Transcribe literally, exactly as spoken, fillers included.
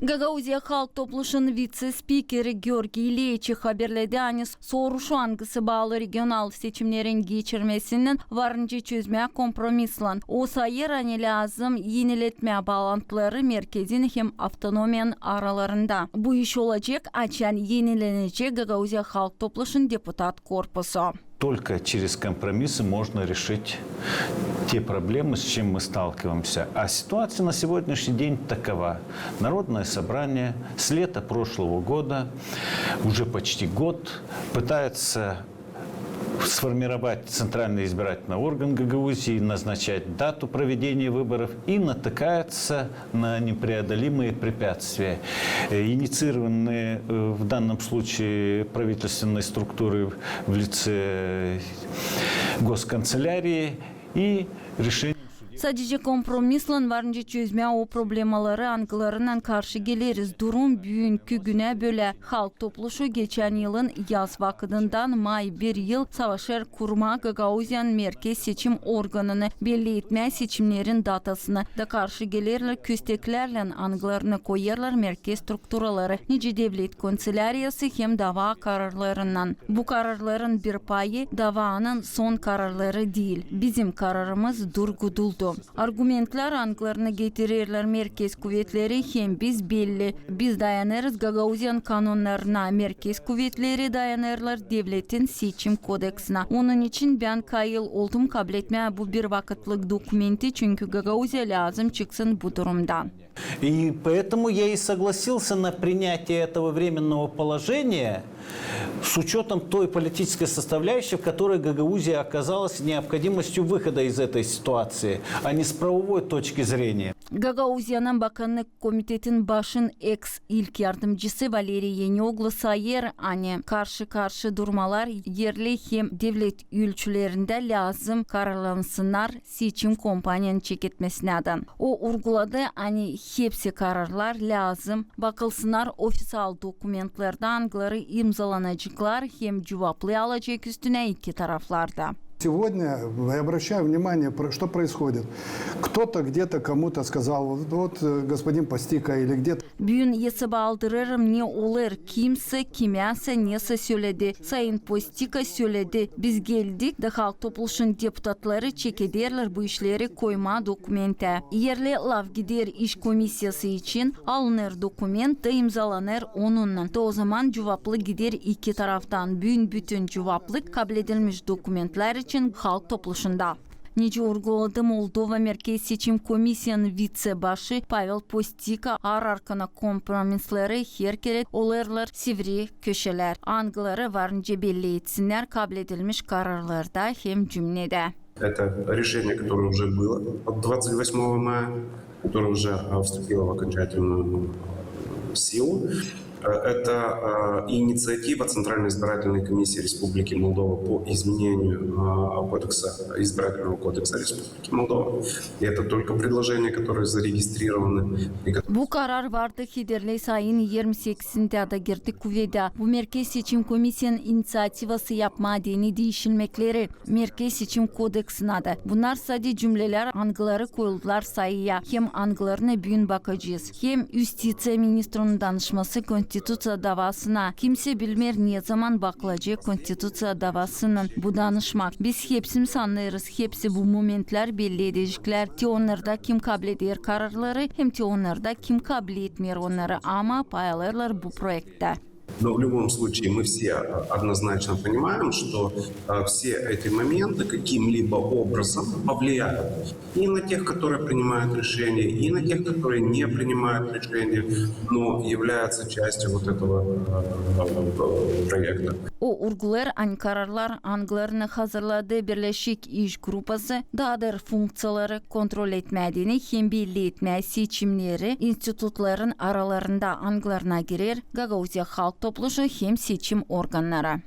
Gagauziya Halk Topluşun vitse-spikeri Georgiy İleçi haberledi, ani soruşu, angısı baalı regional seçimnerin geçirmesininnän, var nicä çözmää kompromislan. O sayêr, ani lääzım eniletmää baalantıları merkezin hem avtonomiyanın aralarında. Bu iş olacek, açan enilenecek Gagauziya Halk Topluşun deputat korpusu. Только через компромиссы можно решить те проблемы, с чем мы сталкиваемся. А ситуация на сегодняшний день такова. Народное собрание с лета прошлого года, уже почти год, пытается сформировать Центральный избирательный орган Гагаузии, назначать дату проведения выборов и натыкается на непреодолимые препятствия, э, инициированные, э, в данном случае правительственной структурой в лице госканцелярии и решением судебного. Sadece kompromislan var nicä çözmää o problemaları, angılarınnan karşı geleriz. Durum büünkü günä bölä. Halk Topluşu geçän yılın yaz vakıdından may bir yıl savaşêr kurmaa Gagauziyanın Merkez seçim organını, belli etmää seçimnerin datasını. Da karşı gelerlär kösteklärlän, angılarını koyêrlar merkez strukturaları, nicä devlet kanseläriyası hem dava kararlarınnan. Bu kararların bir payı davanın son kararları diil. Bizim kararımız durguduldu. Argumentlär, angılarını getirerlär merkez kuvetleri, hem biz belli. Biz dayanêrız Gagauziyanın kanonnarına, merkez kuvetleri dayanêrlar devletin seçim kodeksinä. Onun için bän kayıl oldum kabletmää bu bir vakıtlık dokumenti, çünkü Gagauziya lääzım çıksın bu durumdan. И поэтому я и согласился на принятие этого временного положения с учётом той политической составляющей, в которой Гагаузия оказалась, необходимостью выхода из этой ситуации, а не с правовой точки зрения. Gagauziyanın Bakannık komitetin başın eks ilk yardımcısı Valeriy Yenioglu sayêr, ani karşı-karşı durmalar erli hem devlet ölçülerindä lääzım kararlansınnar seçim kompaniyanın çeketmesinä dän. O urguladı, ani hepsi kararlar lääzım bakılsınnar ofisal dokumentlerdä, angıları imzalanaceklar hem cuvaplı alacek üstünä iki taraflar da. Сегодня я обращаю внимание, про-, что происходит. Кто-то где-то кому-то сказал, вот, вот, э, господин Постика или где-то. Büün hesaba aldırêrım, ne olêr, kimsä kimäsä nesä söledi. Sayın Postika söledi. Biz geldik, da Halk Topluşun deputatları çekederlär bu işleri koymaa dokumenttä. Erli laf gider iş komissiyası için, alınêr dokument da imzalanêr onunnan. Da ozaman cuvaplı gider iki taraftan. Büün bütün cuvaplık kabledilmiş dokumentlär için Halk Topluşunda. Nicä urguladı Moldova Merkez seçim komissiyanın vitse-başı Pavel Postika, ar-arkana kompromisleri herkerä olêrlar sivri köşelär, angıları var nicä belli etsinnär kabledilmiş kararlarda hem cümnedä. Это решение, которое уже было от двадцать восьмого мая, которое уже, а, вступило в окончательную, э, силу. Э, это, э, инициатива Центральной избирательной комиссии Республики Молдова по изменению, э, кодекса, избирательного кодекса Республики Молдова. И это только предложения, которые зарегистрированы. И ко- Bu karar vardı hederley ayın irmi sekizindä da girdi kuvedä. Bu Merkez seçim komissiyanın iniţiativası yapmaa deyni diişilmekleri Merkez seçim kodeksinä dä. Bunnar sade cümlelär, angıları koyuldular sayıya, hem angılarına büün bakacez. Hem Üstiţiya ministrunun danışması konstituţiya davasına. Kimsä bilmeer, nezaman bakılacek konstituţiya davasına bu danışmak. Biz hepsimiz annêêrız, hepsi bu momentlär belli edeceklär, te onnarda kim kableder kararları, hem te onnarda kim kabletmeer onnarı, ama paylaşêrlar bu proektä. Но в любом случае мы все, э, однозначно понимаем, что, э, все эти моменты каким-либо образом повлияют и на тех, которые принимают решения, и на тех, которые не принимают решения, но являются частью вот этого, э, э, проекта. O urgulêêr, ani kararlar, angılarını hazırladı Birleşik iş grupası, dadır funkţiyaları kontrol etmää deyni hem belli etmää seçimneri institutların aralarında, angılarına girer Gagauziya Halk Topluşu hem seçim organnarı.